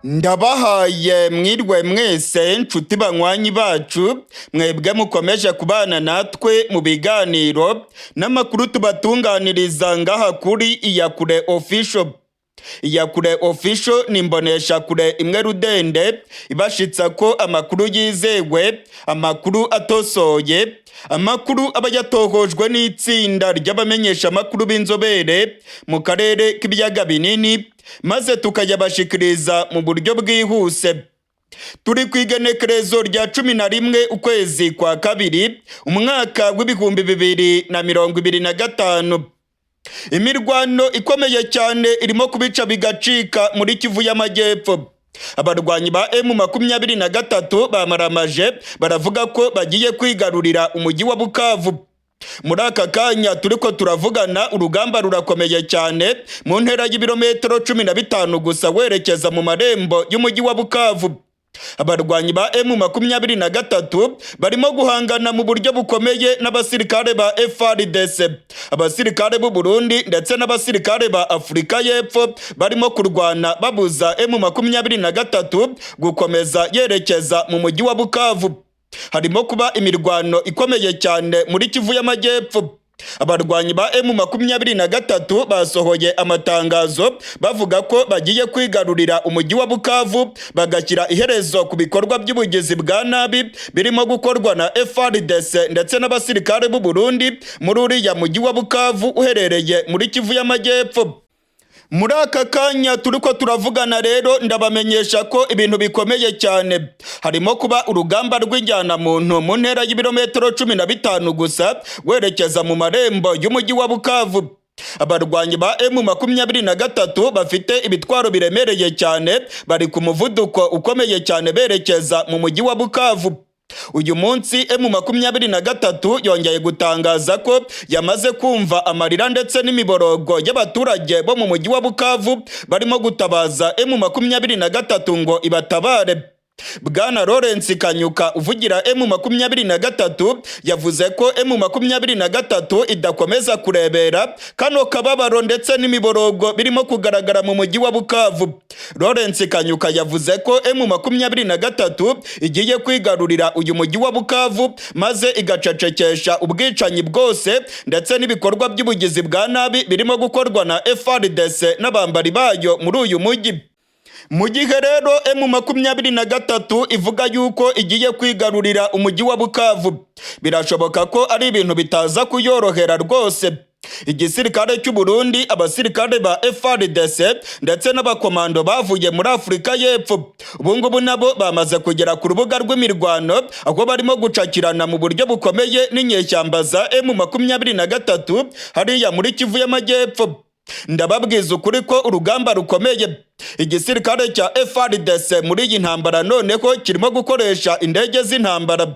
Ndabahaye mwirwe mwese, nshuti banywanyi bacu, mwebwe mukomeje kubana natwe mu biganiro n'amakuru tubatunganiriza ngaha kuri Iyakure Official. Iyakure Official ni imboneshakure imwe rudende ibashitsa ko amakuru yizewe, amakuru atosoye, amakuru aba yatohojwe n'itsinda ry'abamenyesha amakuru b'inzobere mu karere k'ibiyaga binini, maze tukayabashikiriza mu buryo bwihuse. Turi ku igenekerezo rya 11 ukwezi kwa kabiri, umwaka w'2025. Imirwano ikomeye cyane irimo kubica bigacika muri Kivu y'Amajyepfo. Abarwanyi ba M23 bamaramaje, baravuga ko bagiye kwigarurira umujyi wa Bukavu. Muri aka kanya turiko turavugana, urugamba rurakomeye cyane mu ntera y'ibirometero 15 gusa werekeza mu marembo y'umujyi wa Bukavu. Abarwanyi ba M23 barimo guhangana mu buryo bukomeye n'abasirikare ba FARDC, abasirikare b'u Burundi ndetse n'abasirikare ba Afurika y'Epfo, barimo kurwana babuza M23 gukomeza yerekeza mu mujyi wa Bukavu. Harimo kuba imirwano ikomeye cyane muri Kivu y'Amajyepfo. Abarwanyi ba M23 basohoye amatangazo bavuga ko bagiye kwigarurira umujyi wa Bukavu, bagashyira iherezo ku bikorwa by'ubugizi bwa nabi birimo gukorwa na FARDC ndetse n'abasirikare b'u Burundi muri uriya mujyi wa Bukavu uherereye muri Kivu y'Amajyepfo. Muri aka kanya turiko turavugana rero, ndabamenyesha ko ibintu bikomeye cyane. Harimo kuba urugamba rw'injyanamuntu mu ntera y'ibirometero 15 gusa werekeza mu marembo y'umujyi wa Bukavu. Abarwanyi ba M23 bafite ibitwaro biremereye cyane bari ku muvuduko ukomeye cyane berekeza mu mujyi wa Bukavu. Uyu munsi M23 yongeye gutangaza ko yamaze kumva amarira ndetse n'imiborogo y'abaturage bo mu mujyi wa Bukavu barimo gutabaza M23 ngo ibatabare. Bwana Lawrence Kanyuka uvugira M23 yavuze ko M23 idakomeza kurebera kano kababaro ndetse n'imiborogo birimo kugaragara mu mujyi wa Bukavu. Lawrence Kanyuka yavuze ko M23 igiye kwigarurira uyu mujyi wa Bukavu, maze igacecekesha ubwicanyi bwose ndetse n'ibikorwa by'ubugizi bwa nabi birimo gukorwa na FARDC n'abambari bayo muri uyu mujyi. Mu gihe rero M23 ivuga yuko igiye kwigarurira umujyi wa Bukavu, birashoboka ko ari ibintu bitaza kuyorohera rwose. Igisirikare cy'u Burundi, abasirikare ba FARDC ndetse n'abakomando bavuye muri Afurika y'Epfo, ubu ngubu nabo bamaze kugera ku rubuga rw'imirwano, aho barimo gucakirana mu buryo bukomeye n'inyeshyamba za M23 hariya muri Kivu y'Amajyepfo. Ndababwiza ukuri ko urugamba rukomeye. Igisirikare cya FARDC muri iyi ntambara noneho kirimo gukoresha indege z'intambara,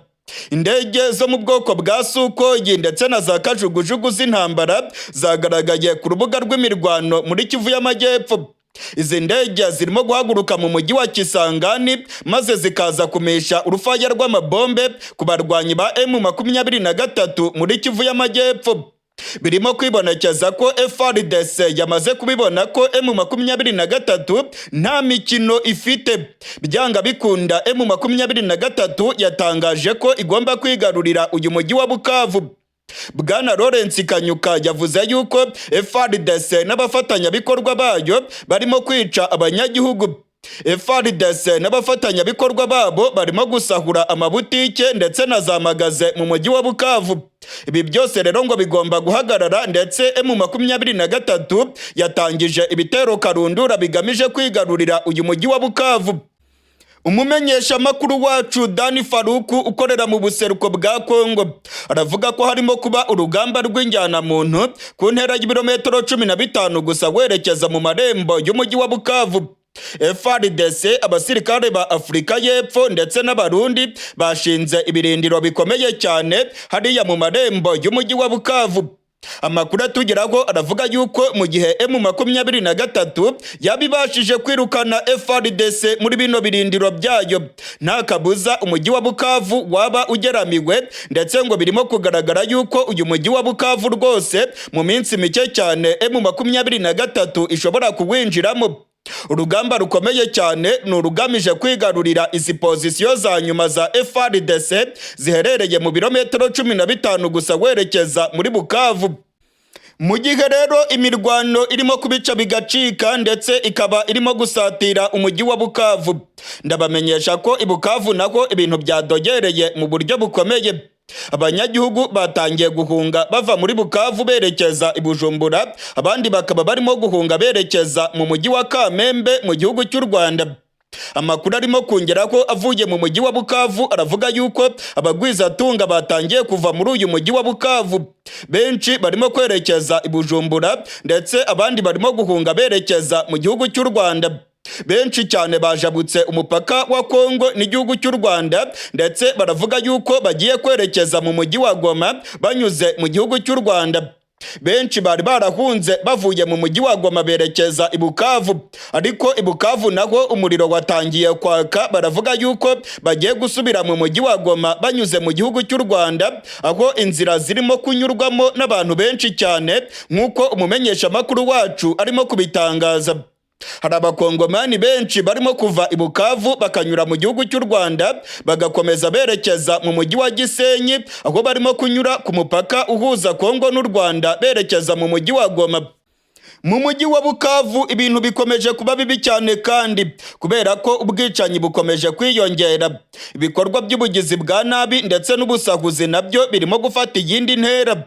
indege zo mu bwoko bwa Sukhoi ndetse na za kajugujugu z'intambara zagaragaye ku rubuga rw'imirwano muri Kivu y'Amajyepfo. Izi ndege zirimo guhaguruka mu mujyi wa Kisangani, maze zikaza kumisha urufaya rw'amabombe ku barwanyi ba M23 muri Kivu y'Amajyepfo. Birimo kwibonekeza ko FARDC yamaze kubibona ko M23 nta mikino ifite. Byanga bikunda, M23 yatangaje ko igomba kwigarurira uyu mujyi wa Bukavu. Bwana Lawrence Kanyuka yavuze yuko FARDC n'abafatanyabikorwa bayo barimo kwica abanyagihugu. FARDC n'abafatanyabikorwa babo barimo gusahura amabutike ndetse na za magasin mu mujyi wa Bukavu. Ibi byose rero ngo bigomba guhagarara, ndetse M23 yatangije ibitero karundura bigamije kwigarurira uyu mujyi wa Bukavu. Umumenyeshamakuru wacu Dani Faruku ukorera mu buseruko bwa Kongo aravuga ko harimo kuba urugamba rw'injyanamuntu ku ntera y'ibirometero 15 gusa werekeza mu marembo y'umujyi wa Bukavu. FARDC, abasirikare ba Afurika y'Epfo ndetse n'Abarundi bashinze ibirindiro bikomeye cyane hariya mu marembo y'umujyi wa Bukavu. Amakuru atugeraho aravuga yuko mu gihe M23 yabibashije kwirukana FARDC muri bino birindiro byayo, nta kabuza umujyi wa Bukavu waba ugeramiwe, ndetse ngo birimo kugaragara yuko uyu mujyi wa Bukavu rwose mu minsi mike cyane M23 ishobora kuwinjiramo. Urugamba rukomeye cyane ni urugamije kwigarurira izi pozisiyo za nyuma za FARDC ziherereye mu birometero 15 gusa werekeza muri Bukavu. Mu gihe rero imirwano irimo kubica bigacika ndetse ikaba irimo gusatira umujyi wa Bukavu, ndabamenyesha ko i Bukavu nako ibintu byadogereye mu buryo bukomeye. Abanyagihugu batangiye guhunga bava muri Bukavu berekeza i Bujumbura, abandi bakaba barimo guhunga berekeza mu mujyi wa Kamembe mu gihugu cy'u Rwanda. Amakuru arimo kongera ko avuye mu mujyi wa Bukavu aravuga yuko abagwizatunga batangiye kuva muri uyu mujyi wa Bukavu. Benshi barimo kwerekeza i Bujumbura, ndetse abandi barimo guhunga berekeza mu gihugu cy'u Rwanda. Benshi cyane bajabutse umupaka wa Kongo n'igihugu cy'u Rwanda, ndetse baravuga yuko bagiye kwerekeza mu mujyi wa Goma banyuze mu gihugu cy'u Rwanda. Benshi bari barahunze bavuye mu mujyi wa Goma berekeza i Bukavu, ariko i Bukavu naho umuriro watangiye kwaka. Baravuga yuko bagiye gusubira mu mujyi wa Goma banyuze mu gihugu cy'u Rwanda, aho inzira zirimo kunyurwamo n'abantu benshi cyane, nk'uko umumenyeshamakuru wacu arimo kubitangaza. Hari Abakongomani benshi barimo kuva i Bukavu bakanyura mu gihugu cy'u Rwanda, bagakomeza berekeza mu mujyi wa Gisenyi, aho barimo kunyura ku mupaka uhuza Kongo n'u Rwanda berekeza mu mujyi wa Goma. Mu mujyi wa Bukavu ibintu bikomeje kuba bibi cyane kandi kubera ko ubwicanyi bukomeje kwiyongera, ibikorwa by'ubugizi bwa nabi ndetse n'ubusahuzi nabyo birimo gufata iyindi ntera.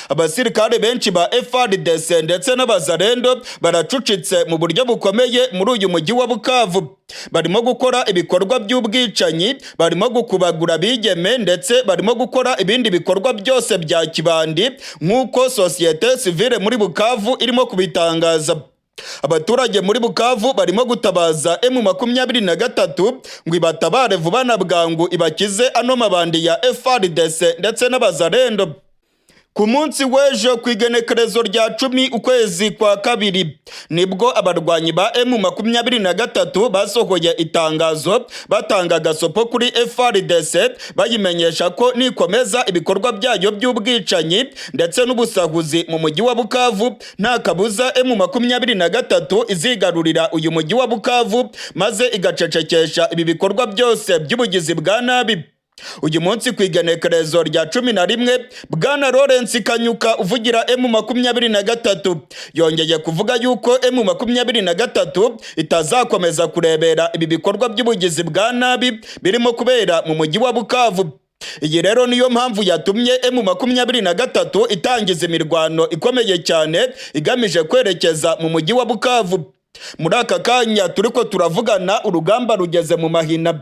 Abasirikare benshi ba FARDC ndetse n'Abazalendo baracucitse mu buryo bukomeye muri uyu mujyi wa Bukavu. Barimo gukora ibikorwa by'ubwicanyi, barimo gukubagura abigeme, ndetse barimo gukora ibindi bikorwa byose bya kibandi, nk'uko sosiyete sivile muri Bukavu irimo kubitangaza. Abaturage muri Bukavu barimo gutabaza M23 ngo ibatabare vuba na bwangu, ibakize ano mabandi ya FARDC ndetse n'Abazalendo. Ku munsi w'ejo, ku igenekerezo rya 10 ukwezi kwa kabiri, nibwo abarwanyi ba M23 basohoye itangazo batanga agasopo kuri FARDC, bayimenyesha ko nikomeza ibikorwa byayo by'ubwicanyi ndetse n'ubusahuzi mu mujyi wa Bukavu, nta kabuza M23 izigarurira uyu mujyi wa Bukavu maze igacecekesha ibi bikorwa byose by'ubugizi bwa nabi. Uyu munsi ku igenekerezo rya 11, Bwana Lawrence Kanyuka uvugira M23 yongeye kuvuga yuko M23 itazakomeza kurebera ibi bikorwa by'ubugizi bwa nabi birimo kubera mu mujyi wa Bukavu. Iyi rero niyo mpamvu yatumye M23 itangiza imirwano ikomeye cyane igamije kwerekeza mu mujyi wa Bukavu. Muri aka kanya turiko turavugana, urugamba rugeze mu mahina.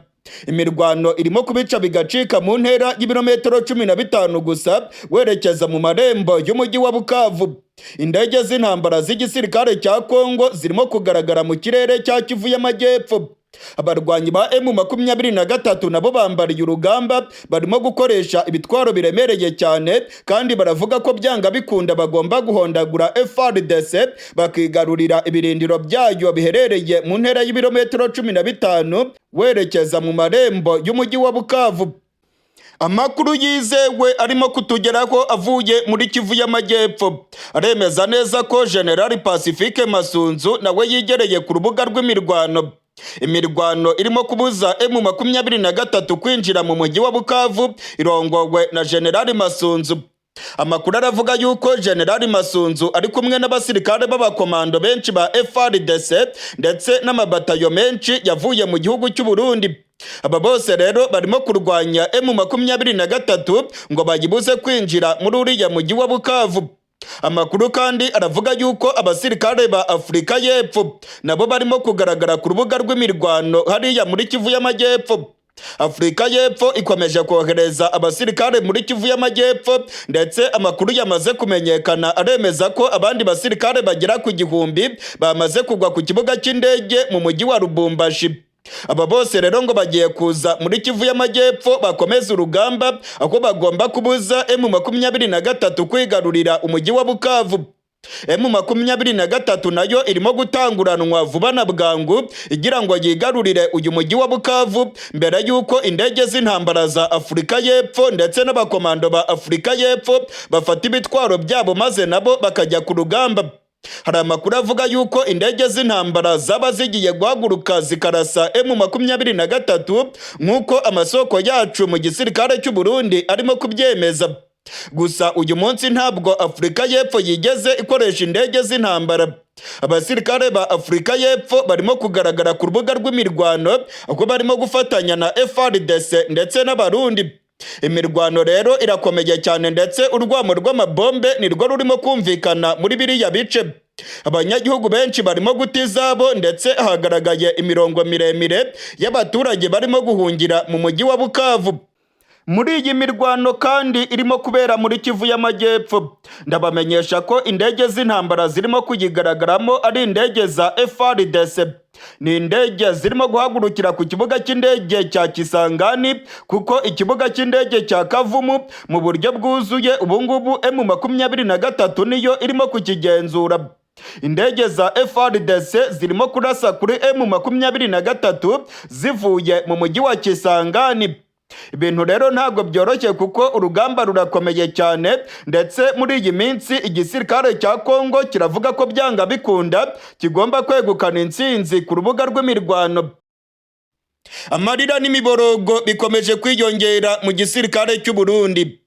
Imirwano irimo kubica bigacika mu ntera y'ibirometero 15 gusa werekeza mu marembo y'umujyi wa Bukavu. Indege z'intambara z'igisirikare cya Kongo zirimo kugaragara mu kirere cya Kivu y'Amajyepfo. Abarwanyi ba M23 nabo bambariye urugamba, barimo gukoresha ibitwaro biremereye cyane, kandi baravuga ko byanga bikunda bagomba guhondagura FARDC bakigarurira ibirindiro byayo biherereye mu ntera y'ibirometero 15 werekeza mu marembo y'umujyi wa Bukavu. Amakuru yizewe arimo kutugeraho avuye muri Kivu y'Amajyepfo aremeza neza ko General Pacifique Masunzu nawe yigereye ku rubuga rw'imirwano. Imirwano irimo kubuza M23 kwinjira mu mujyi wa Bukavu irongowe na General Masunzu. Amakuru aravuga yuko General Masunzu ari kumwe n'abasirikare b'abakomando benshi ba FARDC ndetse n'amabatayo menshi yavuye mu gihugu cy'u Burundi. Aba bose rero barimo kurwanya M23 ngo bayibuze kwinjira muri uriya mujyi wa Bukavu. Amakuru kandi aravuga yuko abasirikare ba Afurika y'Epfo nabo barimo kugaragara ku rubuga rw'imirwano hariya muri Kivu y'Amajyepfo. Afurika y'Epfo ikomeje kohereza abasirikare muri Kivu y'Amajyepfo, ndetse amakuru yamaze kumenyekana aremeza ko abandi basirikare bagera ku 1000 bamaze kugwa ku kibuga cy'indege mu mujyi wa Lubumbashi. Aba bose rero ngo bagiye kuza muri Kivu y'Amajyepfo bakomeza urugamba, aho bagomba kubuza M23 kwigarurira umujyi wa Bukavu. M23 nayo irimo gutanguranwa vuba na bwangu igira ngo yigarurire uyu mujyi wa Bukavu mbere y'uko indege z'intambara za Afurika y'Epfo ndetse n'abakomando ba Afurika y'Epfo bafata ibitwaro byabo maze nabo bakajya ku rugamba. Hari amakuru avuga yuko indege z'intambara zaba zigiye guhaguruka zikarasa M23, nk'uko amasoko yacu mu gisirikare cy'u Burundi arimo kubyemeza. Gusa uyu munsi ntabwo Afurika y'Epfo yigeze ikoresha indege z'intambara. Abasirikare ba Afurika y'Epfo barimo kugaragara ku rubuga rw'imirwano, aho barimo gufatanya na FARDC ndetse n'Abarundi. Imirwano rero irakomeye cyane, ndetse urwamo rw'amabombe nirwo rurimo kumvikana muri biriya bice. Abanyagihugu benshi barimo guta izabo, ndetse hagaragaye imirongo miremire y'abaturage barimo guhungira mu mujyi wa Bukavu. Muri iyi mirwano kandi irimo kubera muri Kivu y'Amajyepfo, ndabamenyesha ko indege z'intambara zirimo kuyigaragaramo ari indege za FARDC. Ni indege zirimo guhagurukira ku kibuga cy'indege cya Kisangani, kuko ikibuga cy'indege cya Kavumu mu buryo bwuzuye ubungubu M23 niyo irimo kukigenzura. Indege za FARDC zirimo kurasa kuri M23 zivuye mu mujyi wa Kisangani. Ibintu rero ntabwo byoroshye, kuko urugamba rurakomeye cyane, ndetse muri iyi minsi igisirikare cya Kongo kiravuga ko byanga bikunda kigomba kwegukana intsinzi ku rubuga rw'imirwano. Amarira n'imiborogo bikomeje kwiyongera mu gisirikare cy'u Burundi.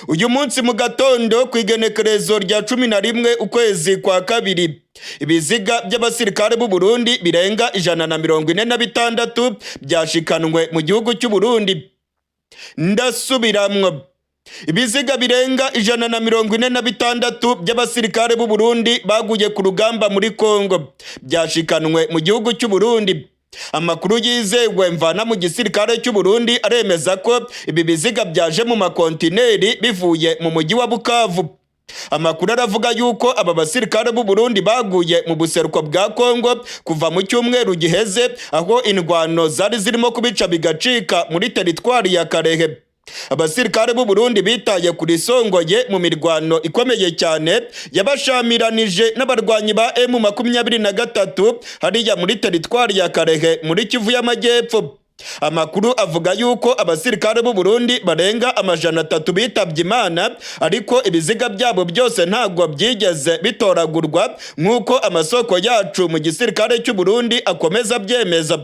Uyu munsi mu gatondo, ku igenekerezo rya 11 ukwezi kwa kabiri, ibiziga by'abasirikare b'u Burundi birenga 146 byashikanwe mu gihugu cy'u Burundi. Ndasubiramwo, ibiziga birenga 146 by'abasirikare b'u Burundi baguye ku rugamba muri Kongo byashikanwe mu gihugu cy'u Burundi. Amakuru yizewe mvana mu gisirikare cy'u Burundi aremeza ko ibi biziga byaje mu makontineri bivuye mu mujyi wa Bukavu. Amakuru aravuga yuko aba basirikare b'u Burundi baguye mu buseruko bwa Kongo kuva mu cyumweru giheze, aho indwano zari zirimo kubica bigacika muri teritwari ya Kalehe. Abasirikare b'u Burundi bitaye kuri Songoye mu mirwano ikomeye cyane yabashamiranije n'abarwanyi ba M23 hariya muri teritwari ya Kalehe muri Kivu y'Amajyepfo. Amakuru avuga yuko abasirikare b'u Burundi barenga 300 bitabye Imana, ariko ibiziga byabo byose ntabwo byigeze bitoragurwa, nk'uko amasoko yacu mu gisirikare cy'u Burundi akomeza abyemeza.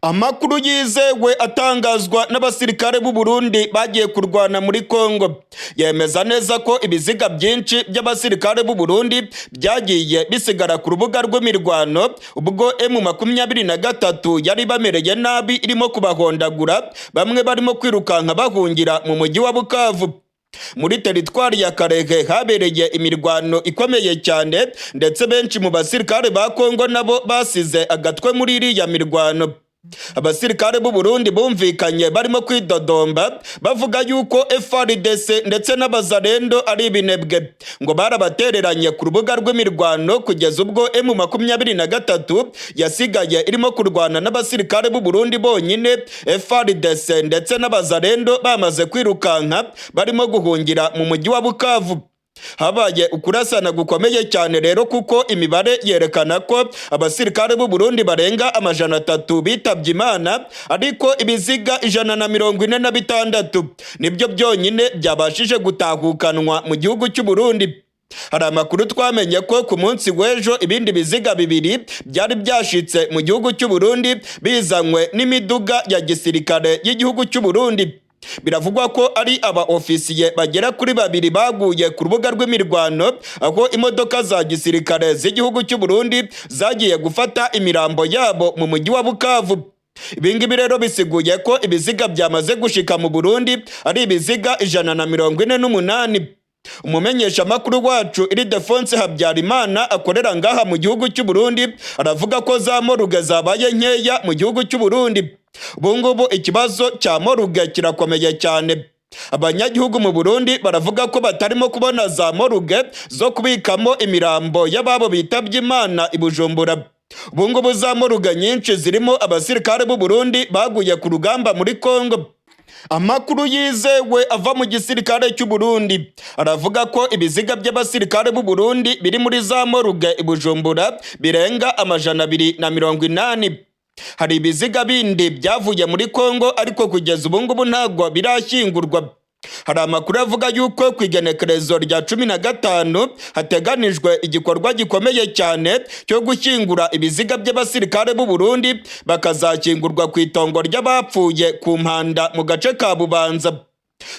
Amakuru yizewe atangazwa n'abasirikare b'u Burundi bagiye kurwana muri Kongo yemeza neza ko ibiziga byinshi by'abasirikare b'u Burundi byagiye bisigara ku rubuga rw'imirwano ubwo M23 yari bamereye nabi, irimo kubahondagura, bamwe barimo kwirukanka bahungira mu mujyi wa Bukavu. Muri teritwari ya Kalehe habereye imirwano ikomeye cyane, ndetse benshi mu basirikare ba Kongo nabo basize agatwe muri iriya mirwano. Abasirikare b'u Burundi bumvikanye barimo kwidodomba, bavuga yuko FARDC ndetse n'Abazalendo ari ibinebwe, ngo barabatereranye ku rubuga rw'imirwano, kugeza ubwo M23 yasigaye irimo kurwana n'abasirikare b'u Burundi bonyine, FARDC ndetse n'Abazalendo bamaze kwirukanka barimo guhungira mu mujyi wa Bukavu. Habaye ukurasana gukomeye cyane rero, kuko imibare yerekana ko abasirikare b'u Burundi barenga 300 bitabye Imana, ariko ibiziga 146 nibyo byonyine byabashije gutahukanwa mu gihugu cy'u Burundi. Hari amakuru twamenye ko ku munsi w'ejo ibindi biziga bibiri byari byashitse mu gihugu cy'u Burundi bizanywe n'imiduga ya gisirikare y'igihugu cy'u Burundi. Biravugwa ko ari aba ofisiye bagera kuri babiri baguye ku rubuga rw'imirwano, aho imodoka za gisirikare z'igihugu cy'u Burundi zagiye gufata imirambo yabo mu mujyi wa Bukavu. Ibingibi rero bisiguye ko ibiziga byamaze gushika mu Burundi ari ibiziga 148. Umumenyeshamakuru wacu Iridefonse Habyarimana akorera ngaha mu gihugu cy'u Burundi aravuga ko za morgue zabaye nkeya mu gihugu cy'u Burundi. Ubu ngubu ikibazo cya morgue kirakomeye cyane. Abanyagihugu mu Burundi baravuga ko batarimo kubona za morgue zo kubikamo imirambo y'ababo bitabye Imana i Bujumbura. Ubu ngubu za morgue nyinshi zirimo abasirikare b'u Burundi baguye ku rugamba muri Kongo. Amakuru yizewe ava mu gisirikare cy'u Burundi aravuga ko ibiziga by'abasirikare b'u Burundi biri muri za morgue i Bujumbura birenga 280. Hari ibiziga bindi byavuye muri Kongo, ariko kugeza ubu ngubu ntabwo birashyingurwa. Hari amakuru avuga yuko ku igenekerezo rya 15 hateganijwe igikorwa gikomeye cyane cyo gushyingura ibiziga by'abasirikare b'u Burundi, bakazakingurwa ku itongo ry'abapfuye ku Mpanda mu gace ka Bubanza.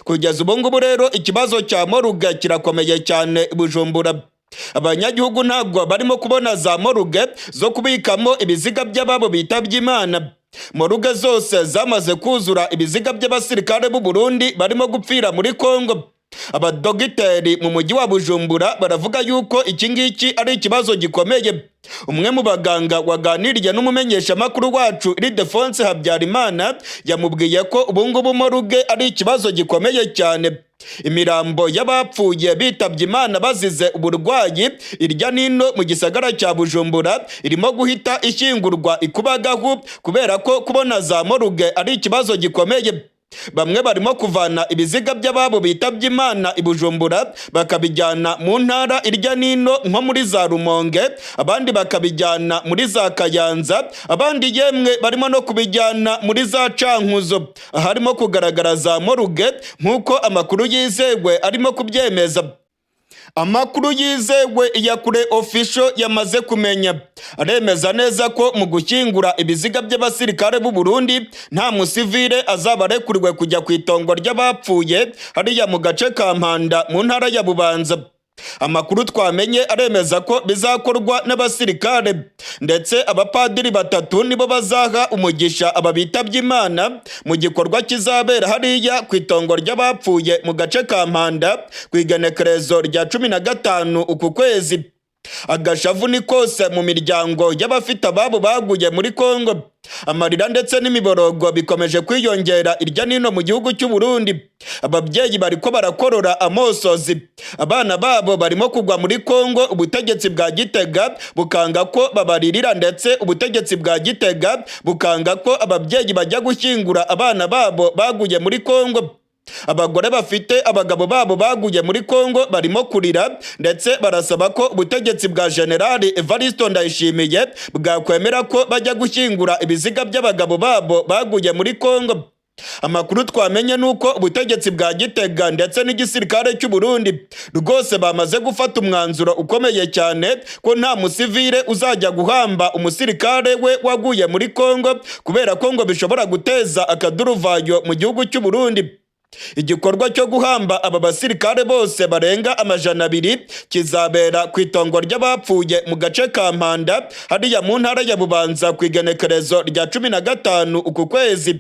Kugeza ubu ngubu rero, ikibazo cya morgue kirakomeye cyane i Bujumbura. Abanyagihugu ntabwo barimo kubona za morgue zo kubikamo ibiziga by'ababo bitabye Imana. Morgue zose zamaze kuzura ibiziga by'abasirikare b'u Burundi barimo gupfira muri Kongo. Abadogiteri mu mujyi wa Bujumbura baravuga yuko iki ngiki ari ikibazo gikomeye. Umwe mu baganga waganiriye n'umumenyeshamakuru wacu Ildefonse Habyarimana yamubwiye ko ubungubu morgue ari ikibazo gikomeye cyane. Imirambo y'abapfuye bitabye Imana bazize uburwayi irya nino mu gisagara cya Bujumbura irimo guhita ishyingurwa ikubagahu, kubera ko kubona za morgue ari ikibazo gikomeye. Bamwe barimo kuvana ibiziga by'ababo bitabye Imana i Bujumbura bakabijyana mu ntara irya nino, nko muri za Rumonge, abandi bakabijyana muri za Kayanza, abandi yemwe barimo no kubijyana muri za Cankuzo, aharimo kugaragara za morgue, nk'uko amakuru yizewe arimo kubyemeza. Amakuru yizewe ya Kure Official yamaze kumenya aremeza neza ko mu gushyingura ibiziga by'abasirikare b'u Burundi nta musivile azaba arekuriwe kujya ku itongo ry'abapfuye hariya mu gace ka Mpanda mu ntara ya Bubanza. Amakuru twamenye aremeza ko bizakorwa n'abasirikare, ndetse abapadiri batatu nibo bazaha umugisha aba bitabye Imana mu gikorwa kizabera hariya ku itongo ry'abapfuye mu gace ka Mpanda ku igenekerezo rya 15 uku kwezi. Agashavu ni kose mu miryango y'abafite ababo baguye muri Kongo. Amarira ndetse n'imiborogo bikomeje kwiyongera irya nino mu gihugu cy'u Burundi. Ababyeyi bariko barakorora amosozi, abana babo barimo kugwa muri Kongo, ubutegetsi bwa Gitega bukanga ko babaririra, ndetse ubutegetsi bwa Gitega bukanga ko ababyeyi bajya gushyingura abana babo baguye muri Kongo. Abagore bafite abagabo babo baguye muri Kongo barimo kurira, ndetse barasaba ko ubutegetsi bwa Generali Evaristo Ndayishimiye bwakwemera ko bajya gushyingura ibiziga by'abagabo babo baguye muri Kongo. Amakuru twamenye ni uko ubutegetsi bwa Gitega ndetse n'igisirikare cy'u Burundi rwose bamaze gufata umwanzuro ukomeye cyane ko nta musivile uzajya guhamba umusirikare we waguye muri Kongo, kubera ko ngo bishobora guteza akaduruvayo mu gihugu cy'u Burundi. Igikorwa cyo guhamba aba basirikare bose barenga 200 kizabera ku itongo ry'abapfuye mu gace ka Mpanda hariya mu ntara ya Bubanza ku igenekerezo rya 15 uku kwezi.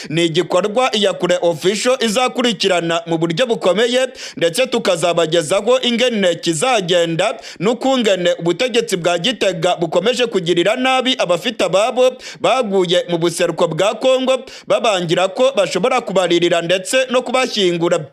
Ni igikorwa Iyakure Official izakurikirana mu buryo bukomeye, ndetse tukazabagezaho ingene kizagenda n'ukungene ubutegetsi bwa Gitega bukomeje kugirira nabi abafite ababo baguye mu buseruko bwa Kongo, babangira ko bashobora kubaririra ndetse no kubashyingura.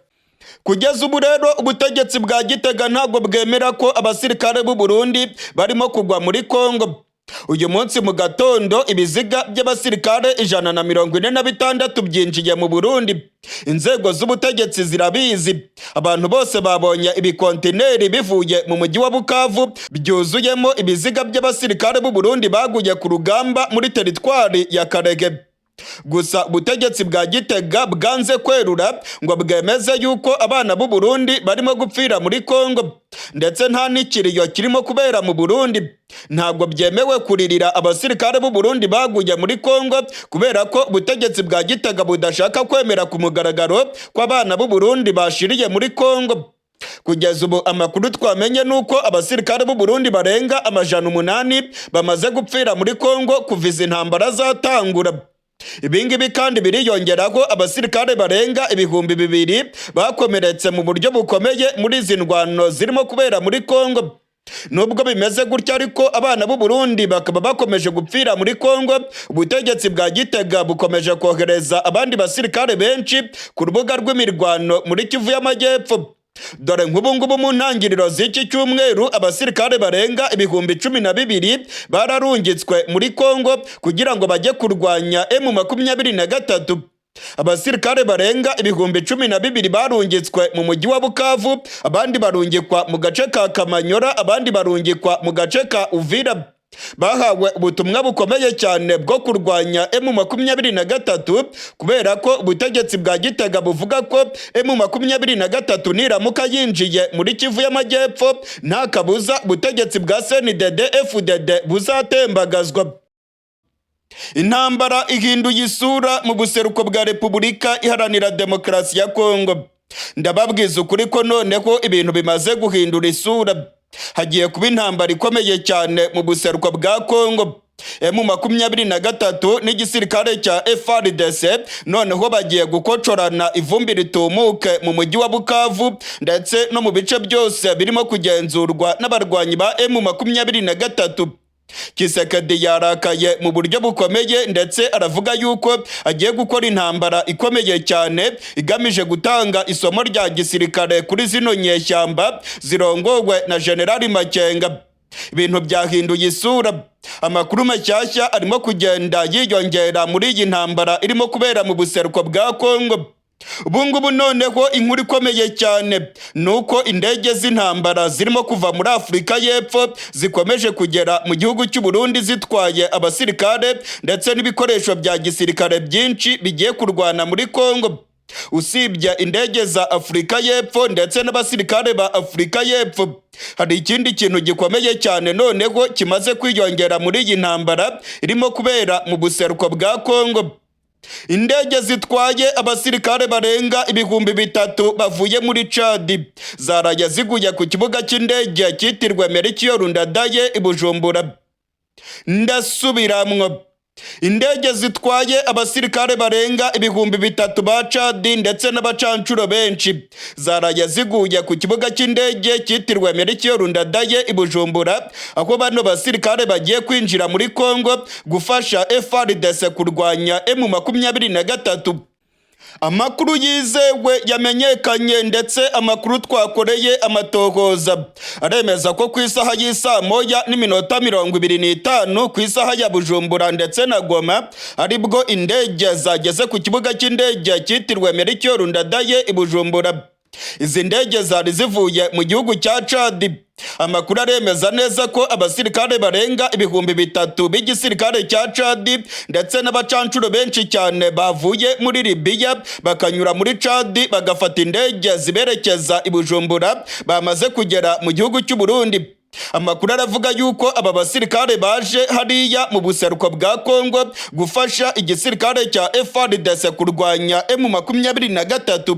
Kugeza ubu rero, ubutegetsi bwa Gitega ntabwo bwemera ko abasirikare b'u Burundi barimo kugwa muri Kongo. Uyu munsi mu gatondo ibiziga by'abasirikare 146 byinjiye mu Burundi. Inzego z'ubutegetsi zirabizi. Abantu bose babonye ibikontineri bivuye mu mujyi wa Bukavu byuzuyemo ibiziga by'abasirikare b'u Burundi baguye ku rugamba muri teritwari ya Karege. Gusa ubutegetsi bwa Gitega bwanze kwerura ngo bwemeze yuko abana b'u Burundi barimo gupfira muri Kongo, ndetse nta n'ikiriyo kirimo kubera mu Burundi. Ntabwo byemewe kuririra abasirikare b'u Burundi baguye muri Kongo, kubera ko ubutegetsi bwa Gitega budashaka kwemera ku mugaragaro ko abana b'u Burundi bashiriye muri Kongo. Kugeza ubu, amakuru twamenye ni uko abasirikare b'u Burundi barenga 800 bamaze gupfira muri Kongo kuva izi ntambara zatangura. Ibingibi kandi biriyongeraho abasirikare barenga 2000 bakomeretse mu buryo bukomeye muri izi ndwano zirimo kubera muri Kongo. Nubwo bimeze gutya ariko, abana b'u Burundi bakaba bakomeje gupfira muri Kongo, ubutegetsi bwa Gitega bukomeje kohereza abandi basirikare benshi ku rubuga rw'imirwano muri Kivu y'Amajyepfo. Dore nk'ubu ngubu, mu ntangiriro z'iki cyumweru abasirikare barenga 12,000 bararungitswe muri Kongo kugira ngo bajye kurwanya M23. Abasirikare barenga 12,000 barungitswe mu mujyi wa Bukavu, abandi barungikwa mu gace ka Kamanyora, abandi barungikwa mu gace ka Uvira. Bahawe ubutumwa bukomeye cyane bwo kurwanya M23, kubera ko ubutegetsi bwa Gitega buvuga ko M23 niramuka yinjiye muri Kivu y'Amajyepfo, nta kabuza ubutegetsi bwa CNDD FDD buzatembagazwa. Intambara ihinduye isura mu buseruko bwa Repubulika Iharanira Demokarasi ya Kongo. Ndababwiza ukuri ko noneho ibintu bimaze guhindura isura. Hagiye kuba intambara ikomeye cyane mu buseruko bwa Kongo. M23 n'igisirikare cya FARDC noneho bagiye gukocorana, ivumbi ritumuke mu mujyi wa Bukavu ndetse no mu bice byose birimo kugenzurwa n'abarwanyi ba M23. Tshisekedi yarakaye mu buryo bukomeye, ndetse aravuga yuko agiye gukora intambara ikomeye cyane igamije gutanga isomo rya gisirikare kuri zino nyeshyamba zirongowe na Generali Makenga. Ibintu byahinduye isura. Amakuru mashyashya arimo kugenda yiyongera muri iyi ntambara irimo kubera mu buseruko bwa Kongo. Ubu ngubu noneho inkuru ikomeye cyane ni uko indege z'intambara zirimo kuva muri Afurika y'Epfo zikomeje kugera mu gihugu cy'u Burundi, zitwaye abasirikare ndetse n'ibikoresho bya gisirikare byinshi bigiye kurwana muri Kongo. Usibye indege za Afurika y'Epfo ndetse n'abasirikare ba Afurika y'Epfo, hari ikindi kintu gikomeye cyane noneho kimaze kwiyongera muri iyi ntambara irimo kubera mu buseruko bwa Kongo. Indege zitwaye abasirikare barenga 3000 bavuye muri Chad zaraye ziguye ku kibuga cy'indege cyitiriwe Melchior Ndadaye i Bujumbura. Ndasubiramwo: indege zitwaye abasirikare barenga 3000 ba Chad ndetse n'abacancuro benshi zaraye ziguye ku kibuga cy'indege cyitiriwe Melchior Ndadaye i Bujumbura, aho bano basirikare bagiye kwinjira muri Kongo gufasha FARDC kurwanya M23. Amakuru yizewe yamenyekanye ndetse amakuru twakoreye amatohoza aremeza ko ku isaha y'isaa 1:25 ku isaha ya Bujumbura ndetse na Goma, aribwo indege zageze ku kibuga cy'indege cyitiriwe Melchior Ndadaye i Bujumbura. Izi ndege zari zivuye mu gihugu cya Chad. Amakuru aremeza neza ko abasirikare barenga 3000 b'igisirikare cya Chad ndetse n'abacancuro benshi cyane bavuye muri Libiya bakanyura muri Chad, bagafata indege ziberekeza i Bujumbura, bamaze kugera mu gihugu cy'u Burundi. Amakuru aravuga yuko aba basirikare baje hariya mu buseruko bwa Kongo gufasha igisirikare cya FARDC kurwanya M23.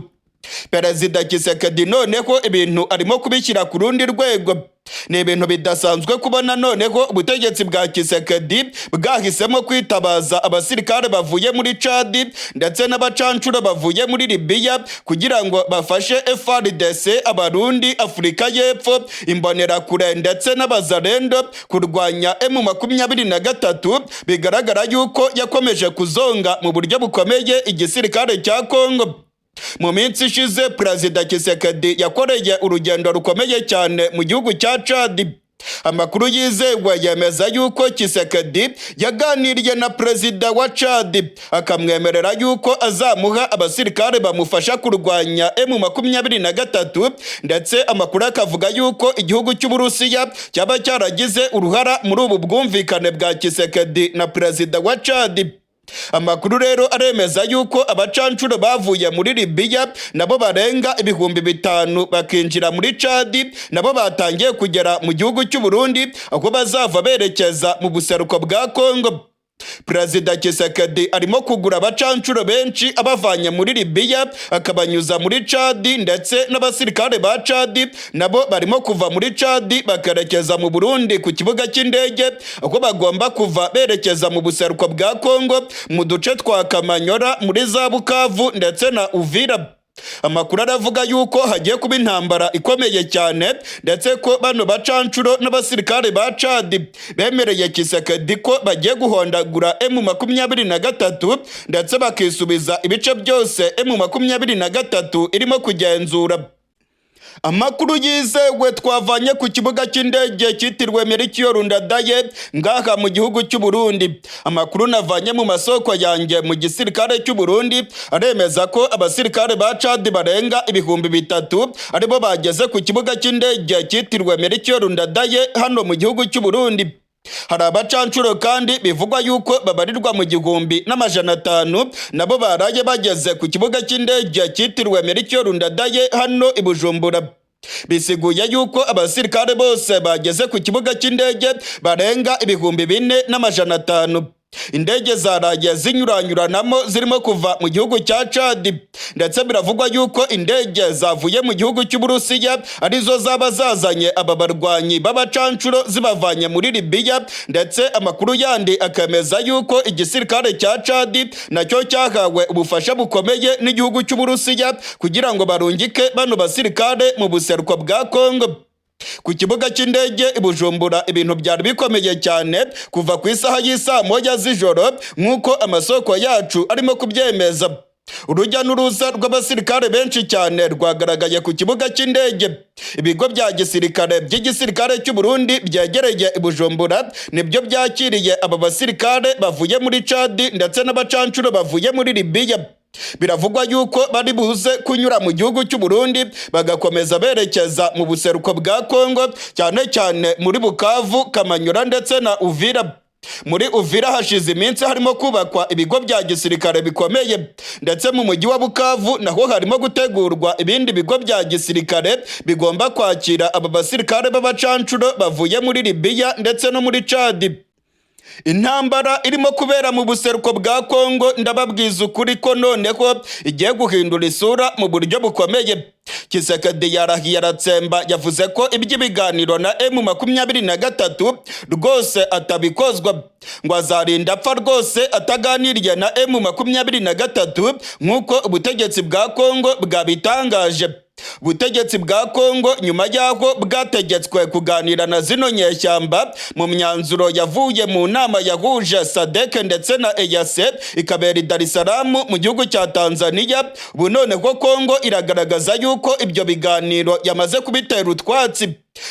Perezida Tshisekedi noneho ibintu arimo kubishyira ku rundi rwego. Ni ibintu bidasanzwe kubona noneho ubutegetsi bwa Tshisekedi bwahisemo kwitabaza abasirikare bavuye muri Chad ndetse n'abacancuro bavuye muri Libiya kugira ngo bafashe FARDC, Abarundi, Afurika y'Epfo, Imbonerakure ndetse n'Abazalendo kurwanya M23. Bigaragara yuko yakomeje kuzonga mu buryo bukomeye igisirikare cya Kongo. Mu minsi ishize, Perezida Tshisekedi yakoreye urugendo rukomeye cyane mu gihugu cya Chad. Amakuru yizewe yemeza yuko Tshisekedi yaganiriye na perezida wa Chad, akamwemerera yuko azamuha abasirikare bamufasha kurwanya M23, ndetse amakuru akavuga yuko igihugu cy'Uburusiya cyaba cyaragize uruhara muri ubu bwumvikane bwa Tshisekedi na perezida wa Chad. Amakuru rero aremeza yuko abacancuro bavuye muri Libiya nabo barenga 5000 bakinjira muri Chad, nabo batangiye kugera mu gihugu cy'u Burundi, aho bazava berekeza mu buseruko bwa Kongo. Perezida Tshisekedi arimo kugura abacancuro benshi abavanye muri Libiya akabanyuza muri Chad, ndetse n'abasirikare ba Chad nabo barimo kuva muri Chad bakerekeza mu Burundi ku kibuga cy'indege, aho bagomba kuva berekeza mu buseruko bwa Kongo, mu duce twa Kamanyora, muri za Bukavu ndetse na Uvira. Amakuru aravuga yuko hagiye kuba intambara ikomeye cyane, ndetse ko bano bacancuro n'abasirikare ba Chad bemereye Tshisekedi ko bagiye guhondagura M23 ndetse bakisubiza ibice byose M23 irimo kugenzura. Amakuru yizewe twavanye ku kibuga cy'indege cyitiriwe Melchior Ndadaye ngaha mu gihugu cy'u Burundi, amakuru navanye mu masoko yanjye mu gisirikare cy'u Burundi, aremeza ko abasirikare ba Chad barenga 3000 aribo bageze ku kibuga cy'indege cyitiriwe Melchior Ndadaye hano mu gihugu cy'u Burundi. Hari abacancuro kandi bivugwa yuko babarirwa mu 1500, nabo baraye bageze ku kibuga cy'indege cyitiriwe Melchior Ndadaye hano i Bujumbura. Bisiguye yuko abasirikare bose bageze ku kibuga cy'indege barenga 4500. Indege zaraye zinyuranyuranamo zirimo kuva mu gihugu cya Chad, ndetse biravugwa yuko indege zavuye mu gihugu cy'Uburusiya arizo zaba zazanye aba barwanyi b'abacancuro zibavanye muri Libiya. Ndetse amakuru yandi akemeza yuko igisirikare cya Chad nacyo cyahawe ubufasha bukomeye n'igihugu cy'Uburusiya kugira ngo barungike bano basirikare mu buseruko bwa Kongo. Ku kibuga cy'indege i Bujumbura ibintu byari bikomeye cyane kuva ku isaha y'isaa 1 z'ijoro, nk'uko amasoko yacu arimo kubyemeza. Urujya n'uruza rw'abasirikare benshi cyane rwagaragaye ku kibuga cy'indege. Ibigo bya gisirikare by'igisirikare cy'u Burundi byegereye i Bujumbura nibyo byakiriye aba basirikare bavuye muri Chad ndetse n'abacancuro bavuye muri Libiya. Biravugwa yuko bari buze kunyura mu gihugu cy'u Burundi bagakomeza berekeza mu buseruko bwa Kongo, cyane cyane muri Bukavu, Kamanyura ndetse na Uvira. Muri Uvira hashize iminsi harimo kubakwa ibigo bya gisirikare bikomeye, ndetse mu mujyi wa Bukavu naho harimo gutegurwa ibindi bigo bya gisirikare bigomba kwakira aba basirikare b'abacancuro bavuye muri Libiya ndetse no muri Chad. Intambara irimo kubera mu buseruko bwa Kongo, ndababwiza ukuri ko noneho igiye guhindura isura mu buryo bukomeye. Tshisekedi yarahiye aratsemba, yavuze ko iby'ibiganiro na M23 rwose atabikozwa, ngo azarinda apfa rwose ataganiriye na M23, nk'uko ubutegetsi bwa Kongo bwabitangaje. Ubutegetsi bwa Kongo, nyuma y'aho bwategetswe kuganira na zino nyeshyamba mu myanzuro yavuye mu nama yahuje SADC ndetse na EAC ikabera i Dar es Salaam mu gihugu cya Tanzania, ubu noneho Kongo iragaragaza yuko ibyo biganiro yamaze kubitera utwatsi.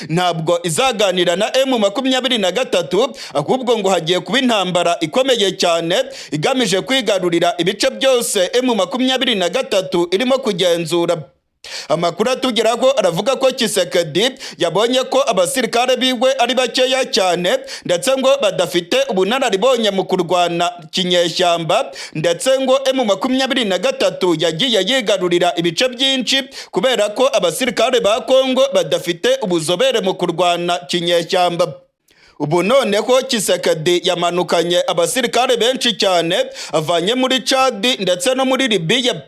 Ntabwo izaganira na M23, ahubwo ngo hagiye kuba intambara ikomeye cyane igamije kwigarurira ibice byose M23 irimo kugenzura. Amakuru atugeraho aravuga ko Tshisekedi yabonye ko abasirikare biwe ari bakeya cyane, ndetse ngo badafite ubunararibonye mu kurwana kinyeshyamba, ndetse ngo M23 yagiye yigarurira ibice byinshi kubera ko abasirikare ba Kongo badafite ubuzobere mu kurwana kinyeshyamba. Ubu noneho Tshisekedi yamanukanye abasirikare benshi cyane avanye muri Chad ndetse no muri Libiya.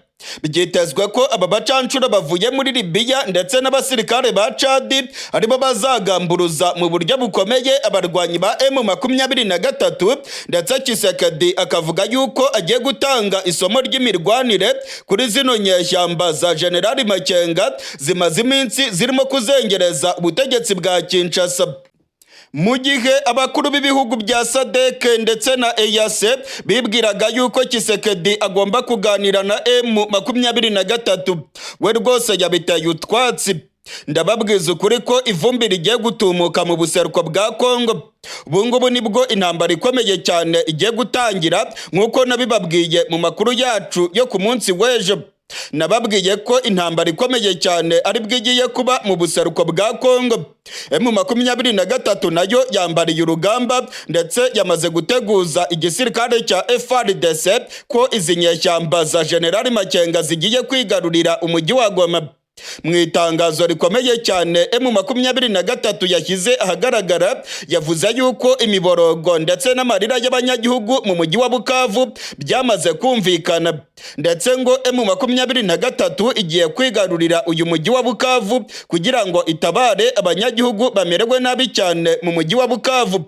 Byitezwe ko aba bacancuro bavuye muri Libiya ndetse n'abasirikare ba Chad aribo bazagamburuza mu buryo bukomeye abarwanyi ba M23, ndetse Tshisekedi akavuga yuko agiye gutanga isomo ry'imirwanire kuri zino nyeshyamba za Generali Makenga zimaze iminsi zirimo kuzengereza ubutegetsi bwa Kinshasa. Mu gihe abakuru b'ibihugu bya SADC ndetse na EAC bibwiraga yuko Tshisekedi agomba kuganira na M23, we rwose yabiteye utwatsi. Ndababwiza ukuri ko ivumbi rigiye gutumuka mu buseruko bwa Kongo. Ubu ngubu nibwo intambara ikomeye cyane igiye gutangira, nk'uko nabibabwiye mu makuru yacu yo ku munsi w'ejo. Nababwiye ko intambara ikomeye cyane aribwo igiye kuba mu buseruko bwa Kongo. M23 nayo yambariye urugamba, ndetse yamaze guteguza igisirikare cya FARDC ko izi nyeshyamba za General Makenga zigiye kwigarurira umujyi wa Goma. Mu itangazo rikomeye cyane M23 yashyize ahagaragara, yavuze yuko imiborogo ndetse n'amarira y'abanyagihugu mu mujyi wa Bukavu byamaze kumvikana, ndetse ngo M23 igiye kwigarurira uyu mujyi wa Bukavu kugira ngo itabare abanyagihugu bamerewe nabi cyane mu mujyi wa Bukavu.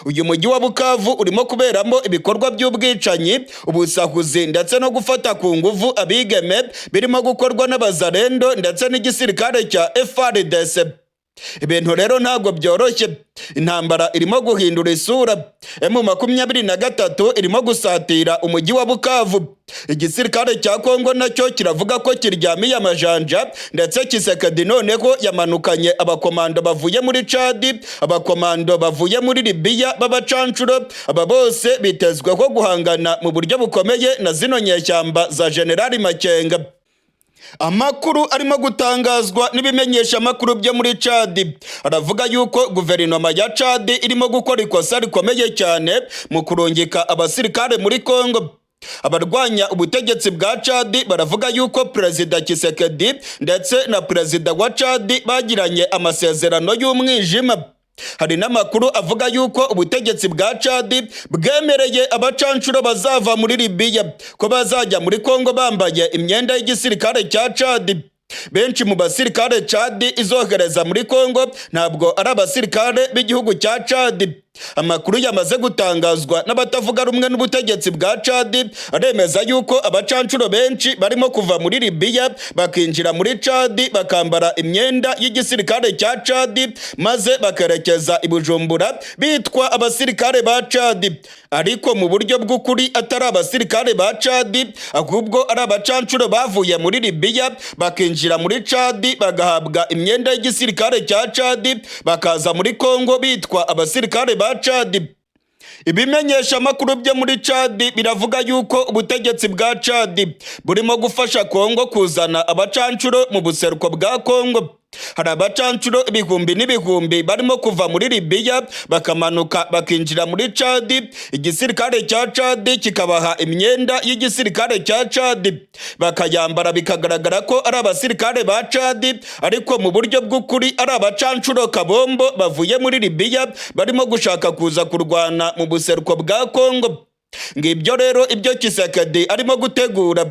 Uyu mujyi wa Bukavu urimo kuberamo ibikorwa by'ubwicanyi, ubusahuzi ndetse no gufata ku nguvu abigeme, birimo gukorwa n'abazarendo ndetse n'igisirikare cya FARDC. Ibintu rero ntabwo byoroshye, intambara irimo guhindura isura. M23 irimo gusatira umujyi wa Bukavu. Igisirikare cya Kongo nacyo kiravuga ko kiryamiye amajanja, ndetse Tshisekedi noneho yamanukanye abakomando bavuye muri Chad, abakomando bavuye muri Libiya b'abacancuro. Aba bose bitezweho guhangana mu buryo bukomeye na zino nyeshyamba za Generali Makenga. Amakuru arimo gutangazwa n'ibimenyesha amakuru byo muri Chad aravuga yuko guverinoma ya Chad irimo gukora ikosa rikomeye cyane mu kurungika abasirikare muri Congo. Abarwanya ubutegetsi bwa Chad baravuga yuko Perezida Tshisekedi ndetse na Perezida wa Chad bagiranye amasezerano y'umwijima. Hari n'amakuru avuga yuko ubutegetsi bwa Chad bwemereye abacanshuro bazava muri Libiya ko bazajya muri Congo bambaye imyenda y'igisirikare cya Chad. Benshi mu basirikare Chad izohereza muri Congo ntabwo ari abasirikare b'igihugu cya Chad. Amakuru yamaze gutangazwa n'abatavuga rumwe n'ubutegetsi bwa Chad aremeza yuko abacanshuro benshi barimo kuva muri Libiya bakinjira muri Chad, bakambara imyenda y'igisirikare cya Chad, maze bakerekeza i Bujumbura bitwa abasirikare ba Chad, ariko mu buryo bw'ukuri atari abasirikare ba Chad, ahubwo ari abacanshuro bavuye muri Libiya bakinjira muri Chad, bagahabwa imyenda y'igisirikare cya Chad, bakaza muri Congo bitwa abasirikare ba Chad. Ibimenyesha amakuru byo muri Chad biravuga yuko ubutegetsi bwa Chad burimo gufasha Congo kuzana abacanshuro mu buseruko bwa Congo. Hari abacanshuro ibihumbi n'ibihumbi barimo kuva muri Libiya bakamanuka bakinjira muri Chad, igisirikare cya Chad kikabaha imyenda y'igisirikare cya Chad bakayambara, bikagaragara ko ari abasirikare ba Chad, ariko mu buryo bw'ukuri ari abacanshuro kabombo bavuye muri Libiya barimo gushaka kuza kurwana mu buseruko bwa Congo. Ngibyo rero ibyo Tshisekedi arimo gutegura.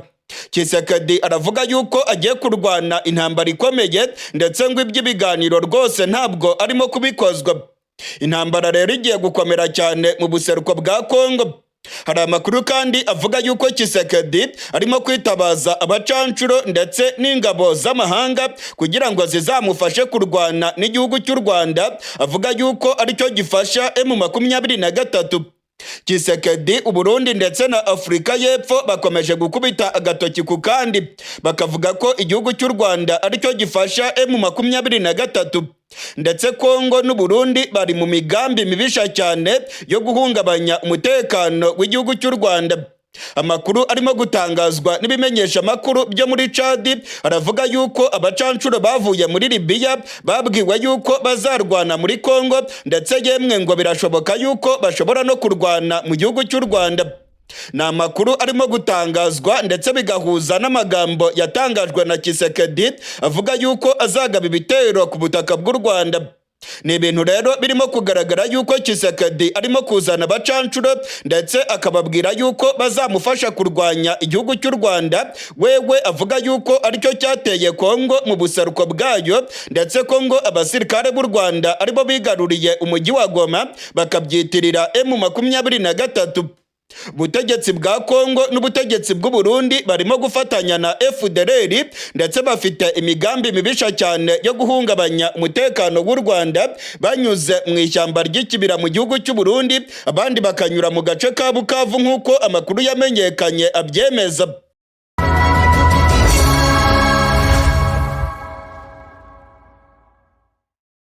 Tshisekedi aravuga yuko agiye kurwana intambara ikomeye, ndetse ngo iby'ibiganiro rwose ntabwo arimo kubikozwa. Intambara rero igiye gukomera cyane mu buseruko bwa Congo. Hari amakuru kandi avuga yuko Tshisekedi arimo kwitabaza abacanshuro ndetse n'ingabo z'amahanga kugira ngo zizamufashe kurwana n'igihugu cy'u Rwanda, avuga yuko aricyo gifasha M23. Tshisekedi, Uburundi ndetse na Afurika y'Epfo bakomeje gukubita agatoki ku kandi, bakavuga ko igihugu cy'u Rwanda aricyo gifasha M23, ndetse Kongo n'Uburundi bari mu migambi mibisha cyane yo guhungabanya umutekano w'igihugu cy'u Rwanda. Amakuru arimo gutangazwa n'ibimenyesha amakuru byo muri Chad aravuga yuko abacanshuro bavuye muri Libiya babwiwe yuko bazarwana muri Kongo, ndetse yemwe ngo birashoboka yuko bashobora no kurwana mu gihugu cy'u Rwanda. Ni amakuru arimo gutangazwa ndetse bigahuza n'amagambo yatangajwe na Tshisekedi avuga yuko azagaba ibitero ku butaka bw'u Rwanda. Ni ibintu rero birimo kugaragara yuko Tshisekedi arimo kuzana abacanshuro ndetse akababwira yuko bazamufasha kurwanya igihugu cy'u Rwanda, wewe avuga yuko aricyo cyateye Kongo mu buseruko bwayo, ndetse Kongo abasirikare b'u Rwanda aribo bigaruriye umujyi wa Goma bakabyitirira M23. Ubutegetsi bwa Kongo n'ubutegetsi bw'u Burundi barimo gufatanya na FDLR, ndetse bafite imigambi mibisha cyane yo guhungabanya umutekano w'u Rwanda banyuze mu ishyamba ry'ikibira mu gihugu cy'u Burundi, abandi bakanyura mu gace ka Bukavu nk'uko amakuru yamenyekanye abyemeza.